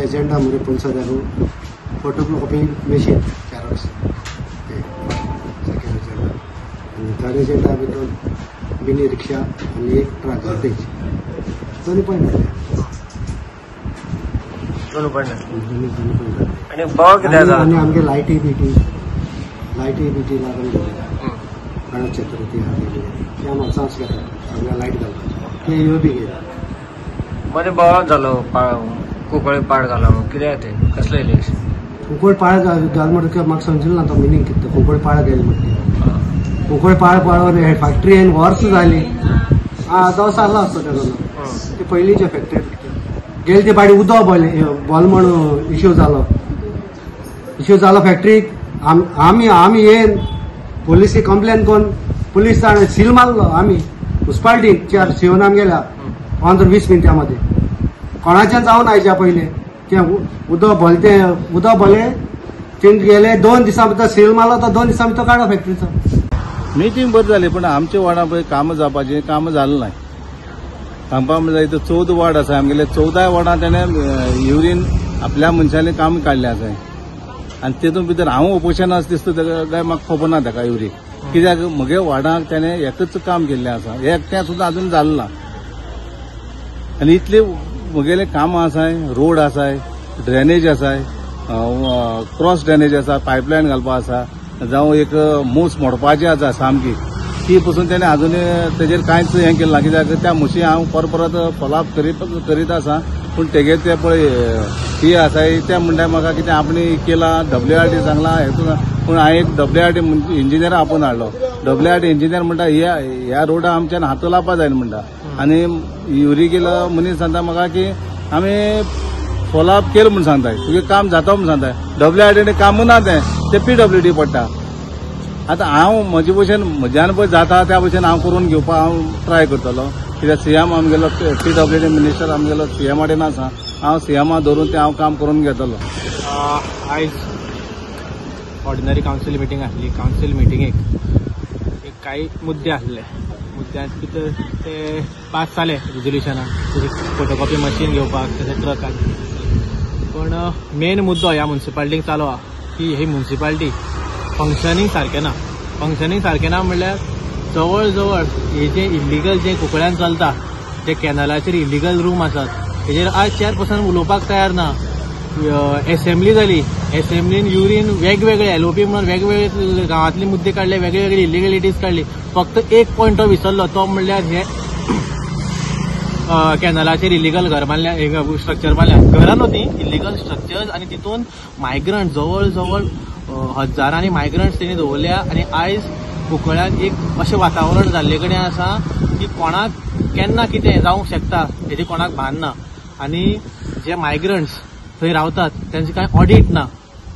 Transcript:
Agenda मुरे पुलिसांनी photocopy machine Xerox ते सेकंड एजेंडा आनी थर्ड एजेंडा आमी दोन मिनी रिक्षा आनी एक ट्रक तेची दोनूय पॉयंट जाले. दोनूय पॉयंट दोनूय पॉयंट जाले. आनी बोव कितें आसा? आनी आमगे लायटी बिटी लागून गेली गणेश चतुर्थी आहा ते आमी वचांच घेता सगळ्या लायट घालपाची ते ह्यो बी गेली. मदीं बोवाळ जालो कुंकळी पाड घाला कितें तें कसलें इलेक्शन? कुंकळ पाळ घाल म्हणटकीर म्हाका समजलें ना तो मिनींग कितें. कुंकळ पाळ गेली म्हणटा कुंकळ पाळ पाळून फॅक्टरी येवन वर्स जाली. आं तो जालो आसतो तेजो ती पयलींचे फॅक्टरी गेली ती बाडी उदक बॉल म्हण इश्यू जालो. इश्यू जालो फॅक्टरीक. आमी आमी येवन पोलिसी कंप्लेन करून पुलीस ताणें सील मारलो. आमी मुन्सिपाल्टीक चार शिवन आमी गेल्या 15-20 मिनटां मदीं कोणाच्यान जावन आयच्या पयलीं तें उदक भरलें तें उदक भरलें तें गेले 2 दिसां भितर सील मारलो तो 2 दिसां भितर काडलो फॅक्टरीचो. मिटींग बरी जाली पण आमच्या वार्डां पळय कामां जावपाचीं कामां जालें ना. सांगपा म्हणल्यार इथं 14 वार्ड आसा आमगेले 14 वार्डां तेणें युरीन आपल्या मनशांनी काम काडलें आसा आनी तेतून भितर हांव ओपोशन आसा दिसता तेका काय म्हाका खबर ना तेका युरी कित्याक म्हगे वार्डांक तेणें एकच काम केल्लें आसा एक तें सुद्दां अजून जालें ना. आनी इतले म्हगेले कामां आसाय, रोड आसाय, ड्रेनेज आसाय, क्रॉस ड्रेनेज आसा, पायपलायन घालपा आसा, जावं एक मूस मोडपाची आसा सामकी ती पसून तेणें अजून तेजेर कांयच हें केलें ना. कित्याक त्या मुशी हांव परत परत फॉलोअप करीत आसा पूण तेगे ते पळय ती आसाय ते म्हणटा म्हाका कितें आपणे केलां WRD सांगलां हें पूण हांवें एक WRD engineer आपोवन हाडलो. WRD engineer म्हणटा ह्या रोडा आमच्यान हात लावपा जायना म्हणटा आनी युरी गेलो मनीस सांगता म्हाका की आमी फॉलोअप केलें म्हूण सांगताय तुगें काम जाता म्हूण सांगताय. WRD काम ना तें तें PWD पडटा. आतां हांव म्हजे भशेन म्हज्यान पळय जाता त्या भशेन हांव करून घेवपाक हांव ट्राय करतलो कित्याक CM आमगेलो PWD minister आमगेलो CM कडेन आसा हांव CM धरून तें हांव काम करून घेतलो. आयज ऑर्डिनरी कावन्सील मिटींग आसली. कावन्सील मिटिंगेक एक कांय मुद्दे आसले. मुद्द्यांत भितर ते पास जाले रेजोल्युशनान फोटोकॉपी मशीन घेवपाक तशें ट्रकाक. पूण मेन मुद्दो ह्या मुन्सिपाल्टीक चालू आहा की ही मुन्सिपाल्टी फंक्शनींग सारकें ना. फंक्शनींग सारकें ना म्हणल्यार जवळ जवळ हे जे इल्लिगल जे कुंकळ्यान चलता जे कॅनलाचेर इल्लिगल रूम आसात हेजेर आज चेअरपर्सन उलोवपाक तयार ना. एसेंब्ली जाली, एसेंब्लीन युरीन वेगवेगळे LOP म्हणून वेगवेगळे गांवांतले मुद्दे काडले, वेगळे इलिगलिटीज काडली. फक्त एक पॉयंट तो विसरलो तो म्हणल्यार हे कॅनलाचेर इलिगल घर बांदल्या, स्ट्रक्चर बांदल्या, घरां न्हू ती इलिगल स्ट्रक्चर्स आनी तितून मायग्रंट जवळ जवळ हजारांनी मायग्रंट्स तेणी दवरल्या. आनी आयज कुंकळ्यान एक अशें वातावरण जाल्ले कडेन आसा की कोणाक केन्ना कितें जावंक शकता हेजें कोणाक भान ना. आनी जे मायग्रंट्स थंय रावतात तेंचे कांय ऑडीट ना.